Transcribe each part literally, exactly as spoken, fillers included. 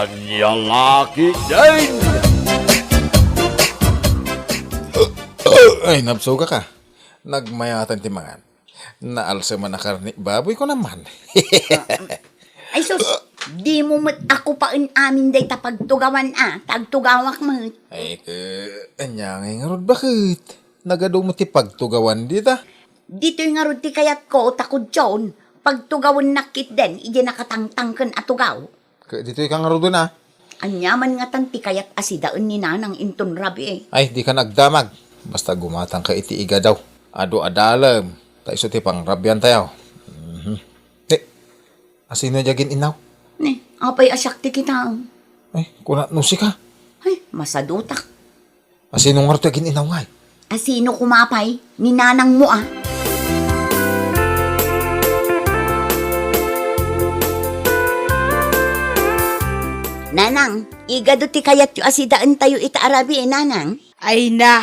Ania la ketdin? Ay, nabsuga ka. Nagmayatan ti mangan. Naalsem a karne baboy ko naman. Ay sus, dimo met a kupaen amin dayta pagtugawan a, ta agtugawak met. Ay, ke, ania ngay ngarud baket? Nagadu met ti pagtugawan dita. Ditoy ngarud ti kayatko, ta kudion, pagtugawennak ketdin, idiay nakatangtangken a tugaw. Ke, ditoy ka ngaruden a. Ania man ngatan ti kayat a sidaen ni Nanang inton rabii? Ay, dika agdamag. Basta gumatangka iti igadaw. Adu a dalem, ta isu ti pangrabiantayo. Mhm. Eh, asino diay agin-innaw? Ni, apay a siak ti kitaem? Ay, kunat no sika. Ay, masadutak. Asino ngarud ti agin-innaw ngay? Asino koma pay? Ni nanangmo a. Nanang, igadu ti kayatyo a sidaentayo ita a rabii, Nanang? Ay na,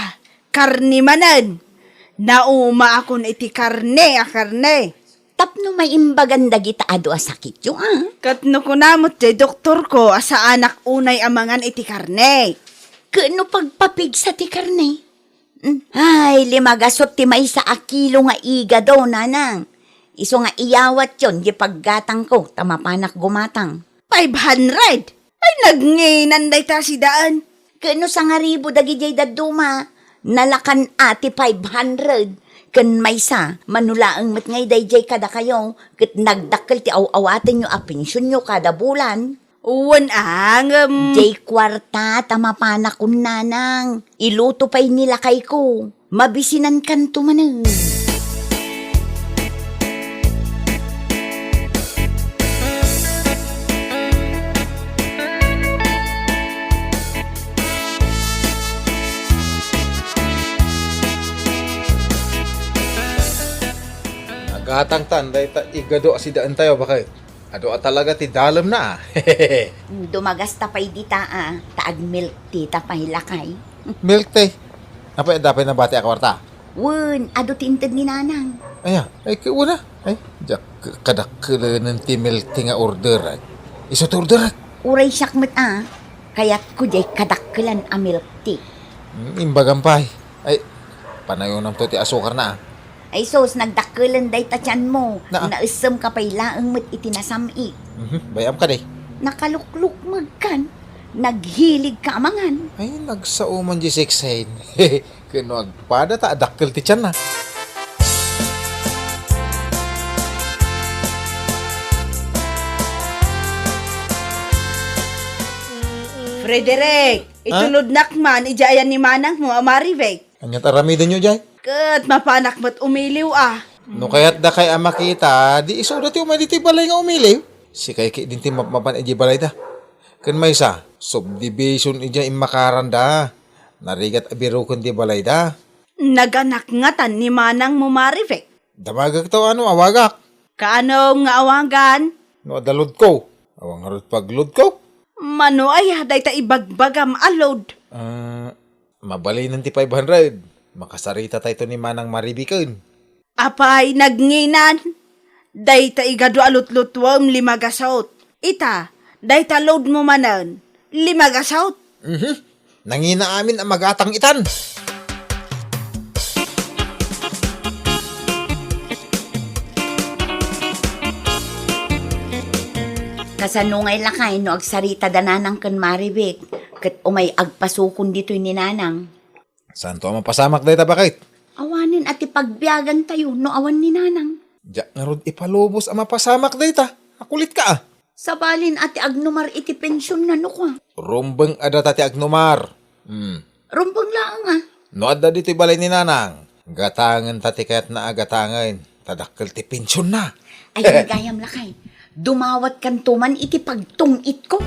karne manen. Naumaakon iti karne a karne. Tapno maimbagan dagita adu a sakityo, a? Ket no kuna met ti doktorko a saanak unay a mangan iti karne. Ket no pagpapigsa ti karne? Mm, ay, lima gasut ti maysa a kilo nga igado, Nanang. Isu nga iyawatyon di paggatangko, ta mapanak gumatang. Five hundred? Ay, nagnginan dayta sidaen. Ket no sangaribu dagidiay dadduma, nalakan a ti five hundred. Ken maysa, mano laeng met ngay daydiay kadakayo, ket nagdakkel ti aw-awatenyo a pensionyo kada bulan. Wen a, ngem. Diay kuarta ta mapanakon, Nanang. Iluto pay ni lakayko. Mabisinankanto manen. Nagatangtan dayta igado a sidaentayo, baket. Adu a talaga ti dalemna, a. Dumagasta pay dita, a, ta ag-milk tea ta pay, lakay. Milk tea? Apay, adda pay nabati a kuarta? Wen, adu ti inted ni Nanang. Aya, ay, ke-, wen a. Ay, diak k-, kadakkelenen ti milk tea nga orderek. Isu ti orderek. Uray siak met, a. Kayatko diay kadakkelan a milk tea. Mm, imbagam pay. Ay, panayonamto ti asukarna, a. Ay sus, nagdakkelen dayta tianmo. Na. Naessemka pay laeng met iti nasam-it. Mhm, bay-am kadi. Nakaluklukmegkan. Naghiligka a mangan. Ay, nagsao man di seksen. Ken no agpada ta adakkel ti tianna. Frederick, ha? Itulodnak man idiay ayan ni manangmo a Maribek. Ania ti aramidenyo diay? Ket mapanak met umiliw, a. No kayat dakay a makita, di isuda ti umay ditoy balay nga umiliw. Sikay ketdin ti mapmapan idiay balayda. Ken maysa, subdivision idiay immakaranda. Narigat a biroken ti balayda. Naganak ngatan ni manangmo Maribek? Damagek to ano, awagak. Kaano nga awagan? No adda load ko. Awan ngarud pag-load ko. Mano aya dayta ibagbagam a load? Ah, Mabalinen ti five hundred. Makasarita tayto ni Manang Maribiken. Apay, nagnginan? Dayta igadu a lutlutuem, lima gasut. Ita, dayta load mo manen, lima gasut. Mhm. Nangina amin a magatang itan. Kasano ngay lakay no agsarita da Nanang ken Maribek, ket umay agpasukon ditoy ni Nanang? Saanto a mapasamak dayta, baket? Awanen a ti pagbiagantayo no awan ni Nanang. Diak ngarud ipalubos a mapasamak dayta. Nakulitka, a. Sabalen a ti agnumar iti pensionna no kua. Rumbeng a data ti agnumar. Hmm. Rumbeng laeng, a. No adda ditoy balay ni Nanang, gatangen ta ti kayatna a gatangen. Ta dakkel ti pensionna. Ay, gayam lakay. Dumawatkanto man iti pagtung-itko.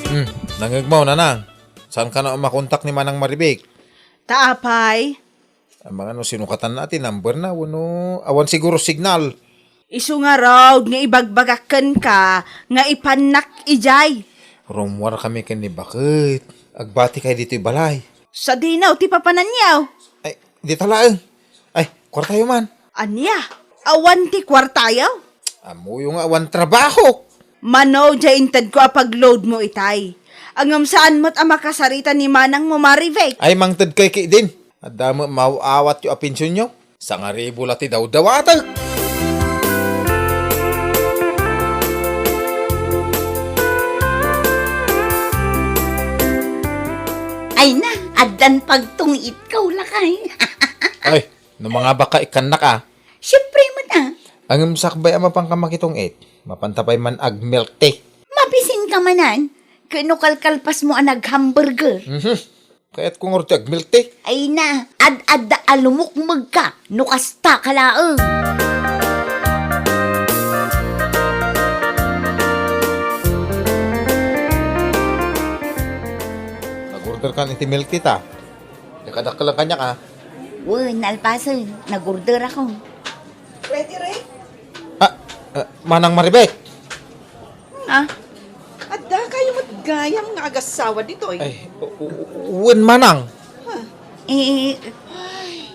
Hmm, nangngegmo, Nanang. Saan kano a makontak ni Manang Maribek? Ta apay? Amangan no sinukatanna ti numberna wenno awan siguro signal. Isu ngarud nga ibagbagak kenka nga ipannak idiay. Rummuarkami ken ni baket. Agbatikay ditoy balay. Sadino ti papananyo? Ay, dita laeng. Ay, Kuartayo man. Ania? Awan ti kuartayo? Ammoyo nga awan trabaho. Mano, diay intedko a pag-load mo itay. Ngem saan met a makasarita ni manang mo, Marivic. Ay, mangted kay ki din. Adda met maaw-awatyo a pensionyo. Sangaribu la ti dawdawatek. Ay na, addan pagtungitko, lakay. Ay, no mangabaka ikkannak a. Siempre met a. Ngem sakbay a mapanka makitungit, mapanta pay man ag-milk tea. Mabisinka manan, ket no kalkalpasmo a nag-hamburger. Mhm. Kayatko ngarud ti ag-milk tea. Ay na, ad-adda a lumukmegka, no kastaka laeng. Nag-order kan iti milk tea ta. Di kadakkel kaniak a. Wen, nalpasen, nag-orderakon. Ready, Ray? Ah, ah, Manang Marivic. Ah? Adda kayo met gayam nga agassawa ditoy. Ay, u-, u-, wen, Manang. Ha? Eh, Ay,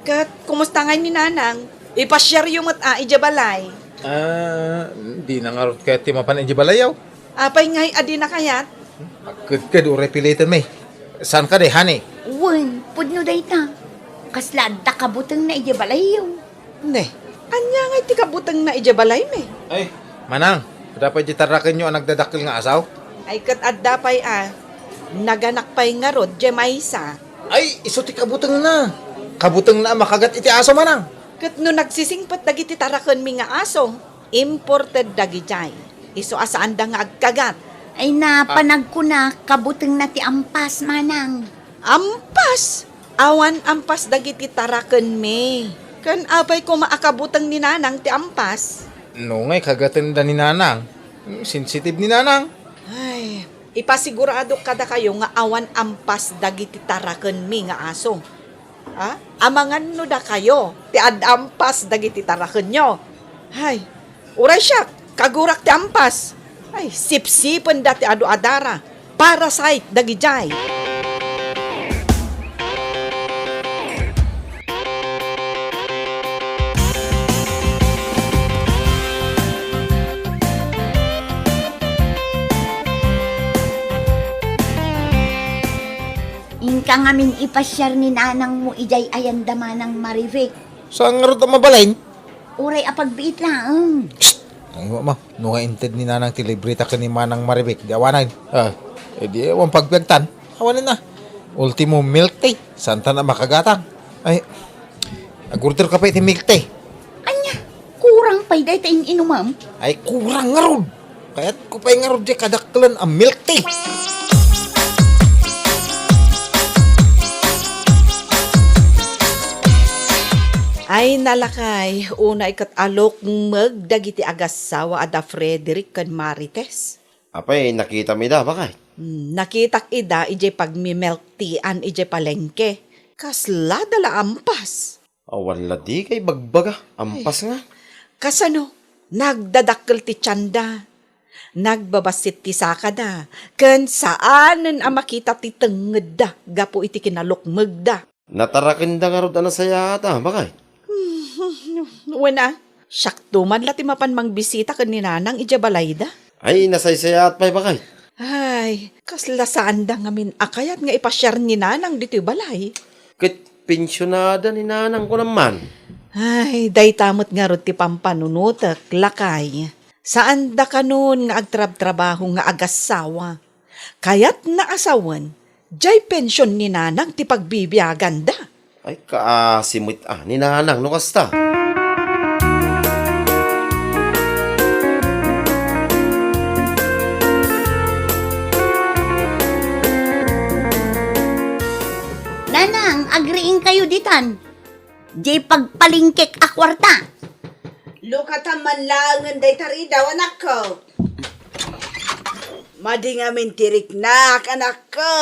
ket kumusta ngay ni Nanang? Ipasiaryo met a idiay balay. Ah, dina ngarud kayat ti mapan idiay balay, aw. Apay ngay a dina kayat? Agkedked, uray pilitenmi. Saan kadi, honey? Wen, pudno dayta. Kasla adda kabutengna idiay balayyo. Ne, ania ngay ti kabutengna idiay balaymi? Ay, Manang, adda pay diay tarakenyo a nagdadakkel nga asaw? Ay, ket adda pay a, naganak pay ngarud diay maysa. Ay, isu ti kabutengna. Kabutengna a makagat iti aso, Manang. Ket no nagsisingpet dagiti tarakenmi nga aso, imported dagidiay. Isu a saanda nga agkagat. Ay na, Ah. panagkuna, kabutengna ti ampas, Manang. Ampas? Awan ampas dagiti tarakenmi. Ken apay koma a kabuteng ni Nanang ti ampas? No ngay kagatenda ni Nanang, sensitive ni Nanang. Ay, ipasiguradok kadakayo nga awan ampas dagiti tarakenmi nga aso. Ha? Amangan no dakayo ti ad-ampas dagiti tarakenyo. Hay, uray siak, kagurak ti ampas. Ay, sipsipenda ti adu a dara. Parasite dagidiay. Inka ngamin ipasiar ni nanangmo idiay ayanda, Manang Marivic. Saan ngarud a mabalin? Uray a pagbiit laeng. Psst! Ay, wa, ma. No nga inted ni Nanang ti libreta ken ni Manang Marivic, di awanen. Ah, eh, di awan pagbiagtan. Awanen na. Ultimo milk tea. Saan ta na makagatang? Ay, agorder ka pay ti milk tea. Ania? Kurang pay dayta in-inumam? Ay, kurang ngarud. Kayatko pay ngarud diay kadakkelen a milk tea. Ay, nalakay, unay ket a lukmeg dagiti agassawa a da Frederick ken Marites. Apay, nakitam ida, bakay? Hmm, nakitak ida idiay pagmi-milk tea-an idiay palengke. Kasla da la ampas. Awan la di kay bagbaga, ampas nga. Kasano? Nagdadakkel ti tianda. Nagbabassit ti sakada. Ken saanen a makita ti tengngedda gapu iti kinalukmegda. Natarakenda ngarud a nasayaat a, bakay? Wen a, siakto man la ti mapan mangbisita ken ni Nanang idiay balayda. Ay, nasaysayaat pay, bakay? Ay, kasla saanda ngamin a kayat nga ipasiar ni Nanang ditoy balay. Ket pensionada ni Nanang, kunam man. Ay, dayta met ngarud ti pampanunotek, lakay. Saanda kanon nga agtrabtrabaho nga agassawa. Kayatna a sawen, diay pension ni Nanang ti pagbibiaganda. Ay, kaasi met a ni Nanang no kasta. Nanang, agriingkayo ditan. Diay pagpalingkek a kuarta. Lukatan man laengen dayta ridaw, anakko. Madi ngamin ti riknak, anakko.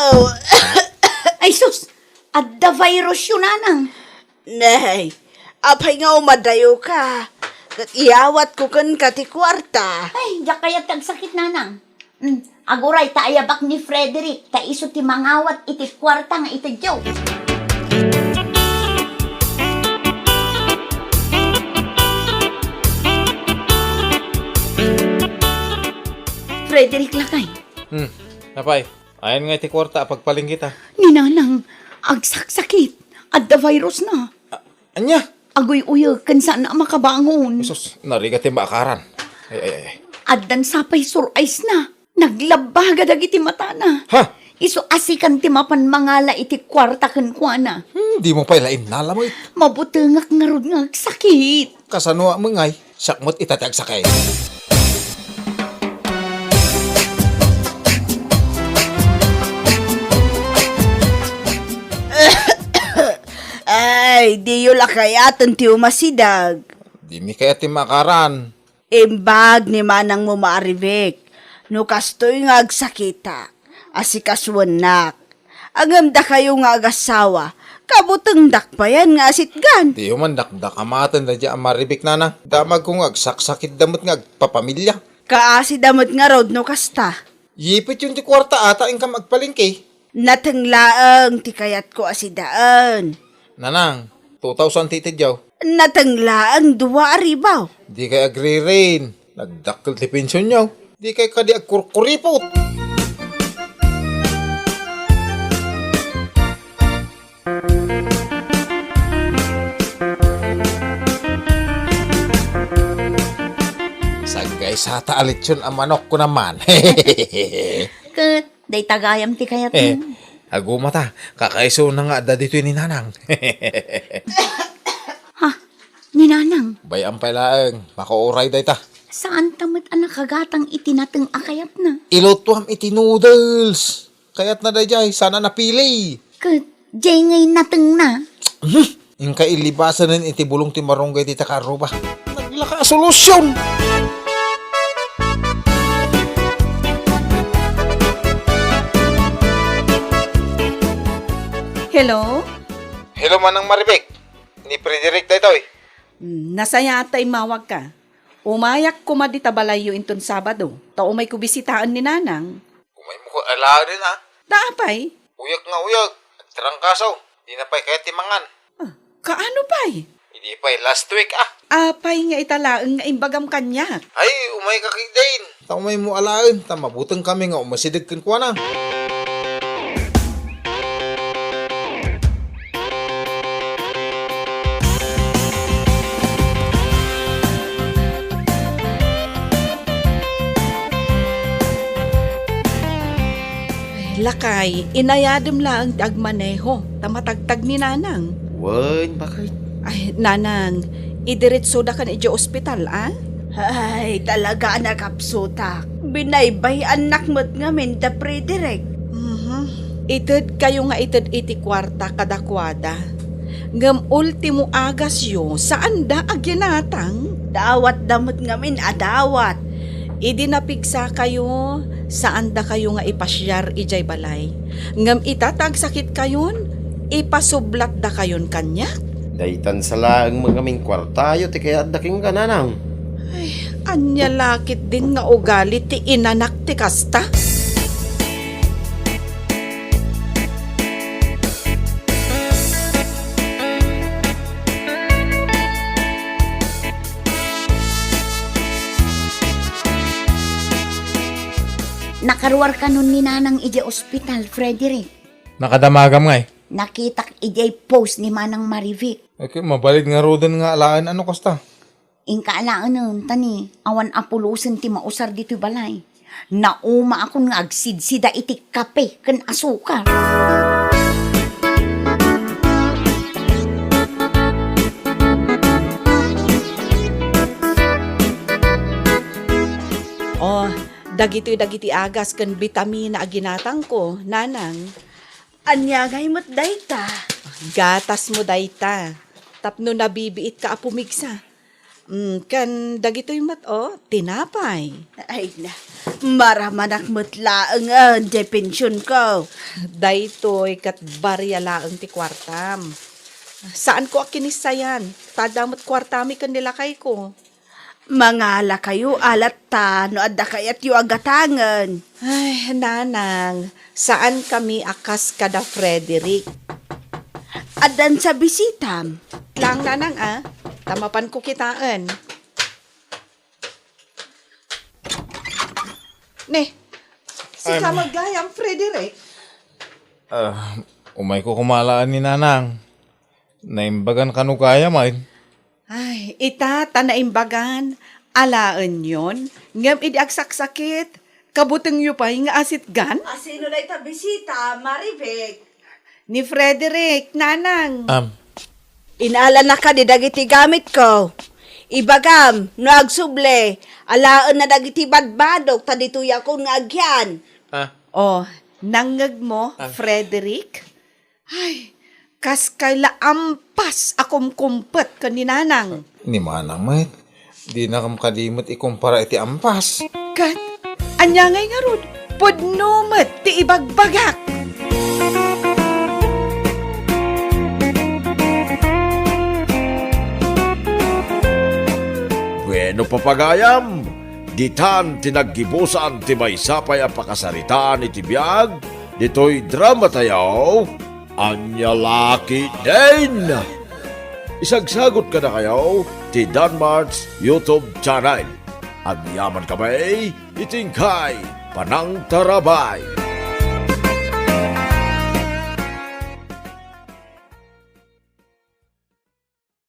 Ay sus, adda virusyo, Nanang. Nay, apay nga umadayoka? Ket iyawatko kenka ti kuarta. Ay, diak kayat ti agsakit, Nanang. Hmm, aguray ta ayabak ni Frederick, ta isu ti mangawat iti kuarta nga itedyo. Riklakay. Hmm, apay, ayan nga iti kuarta a pagpalengketa. Ni Nanang, agsaksakit. Adda virus na. A-, ania? Aguy-uyeg ken saan a makabangon. Sus, narigat ti maakaran. Ay, ay, ay. Addan sapay sur-eyes na. Naglabbaga dagiti matana. Ha? Isu a sikan ti mapan mangala iti kuarta kenkuana. Hmm, dimo pay la innala met. Mabutengak ngarud nga agsakit. Kasano a mengay? Siak met ita ti agsakit. Ay, diyo la kayaten ti umasideg. Dimi kayat ti maakaran. Imbag ni manangmo, Maribek, no kastoy nga agsakitak, asikasuennak. Ngem dakayo nga agasawa, kabutengdak payen nga asitgan. Diyo man dakdak a maten daydiay a Maribek, Nanang. Damagko nga agsaksakitda met nga agpapamilia. Kaasida met ngarud no kasta. Yipityon ti kuarta a ta inkam agpalengke. Nateng laeng ti kayatko a sidaen. Nanang, two thousand ti itedyo. Nateng laeng dua a ribu. Dikay agririn. Nagdakkel ti pensionyo. Dikay kadi agkurkuripot. Saggaysata a litson a manok, kuna man. Ket, dayta gayam ti kayatmo. Eh, agumata, kakaisuna nga adda ditoy ni Nanang. Ha? Ni Nanang? Bay-am pay laeng, makauray dayta. Saanta met a nakagatang iti nateng a kayatna. Ilutuam iti noodles. Kayatna daydiay, saan a napili. Ket, diay ngay natengna. Hmm. Inka ilibasanen iti bulong ti marunggay dita karruba. Naglaka a solusyon! Hello? Hello, Manang Maribek. Ni Frederick daytoy. Hmm, nasayaat ta immawagka. Umayak koma dita balayyo inton Sabado, ta umayko bisitaen ni Nanang. Umaymo koma alaen, a? Ta apay? Uyak nga uyak. Agtrangkaso. Dina pay kayat ti mangan. Ah, kaano pay? Idi pay last week, a. Apay nga ita laeng nga imbagam kaniak? Ay, umayka ketdin. Ta umaymo alaen, ta mabutengkami nga umasideg kenkuana. Ay, lakay, inayadem laeng ti agmaneho, ta matagtag ni Nanang. Wen, bakit? Ay, Nanang, idiretsodakan idiay ospital, a? Ay, talaga a nakapsutak. Binaybay-annak met ngamin da Frederick. Mhm. Itedkayo nga ited iti kuarta kadakuada. Ngem ultimo agasyo, saanda a ginatang? Dawatda met ngamin a dawat. Idi napigsakayo, saandakayo nga ipasiar idiay balay. Ngem ita ta agsakitkayon, ipasublatdakayon kaniak. Daytan sa laeng ngamin kuartayo ti kayatda kenka, Nanang. Ay, ania la ketdin nga ugali ti inanak ti kasta? Nakaruarkanon ni Nanang idiay ospital, Frederick. Nakadamagam ngay? Nakitak idiay post ni Manang Marivic. Ay, ket mabalin ngaruden nga alaen a no kasta. Inka alaenen, ta ni, awan a pulosen ti mausar ditoy balay. Naumaakon nga agsidsida iti kape ken asukar. Oh, dagitoy dagiti agas ken bitamina a ginatangko, Nanang. Ania ngay met dayta? Gatasmo dayta. Tapno nabibiitka a pumigsa. Mm, ken dagitoy met, oh, tinapay. Ay na, maramanak met laengen diay pensionko. Daytoy ket baria laeng ti kuartam. Saanko a kinissayan, ta adda met kuartami ken ni lakayko. Mangalakayo a latta no adda kayatyo a gatangen. Ay, Nanang, saankami a kas kada Frederick. Addan sa bisitam. Lang, Nanang, a, ta mapanko kitaen. Ne, Sika met gayam, Frederick? Ah, umayko koma alaen ni Nanang. Naimbagan kano gayam, ay? Ay, ita ta naimbagan. Alaenyon, ngem idi agsaksakit, kabutengyo pay nga asitgan? A, sino dayta bisita, Marivic? Ni Frederick, Nanang. Am. Inalana kadi dagiti gamitko. Ibagam, no agsubli, alaenna dagiti badbadok ta ditoyakon nga agian. Ah. Oh, nangngegmo, Ah. Frederick? Ay, kas kayla ampas a kumkumpet ken ni Nanang. Ni Manang met, dinakam kadi met ikumpara iti ampas. Ket, ania ngay ngarud, pudno met ti ibagbagak. Bueno, papagayam, ditan ti naggibusan ti maysa pay a pakasaritaan iti biag ditoy dramatayo. Ania la ketdin? Isagsagot kadakayo ti Danmart's YouTube channel. Agyaman kami iti inkay panangtarabay.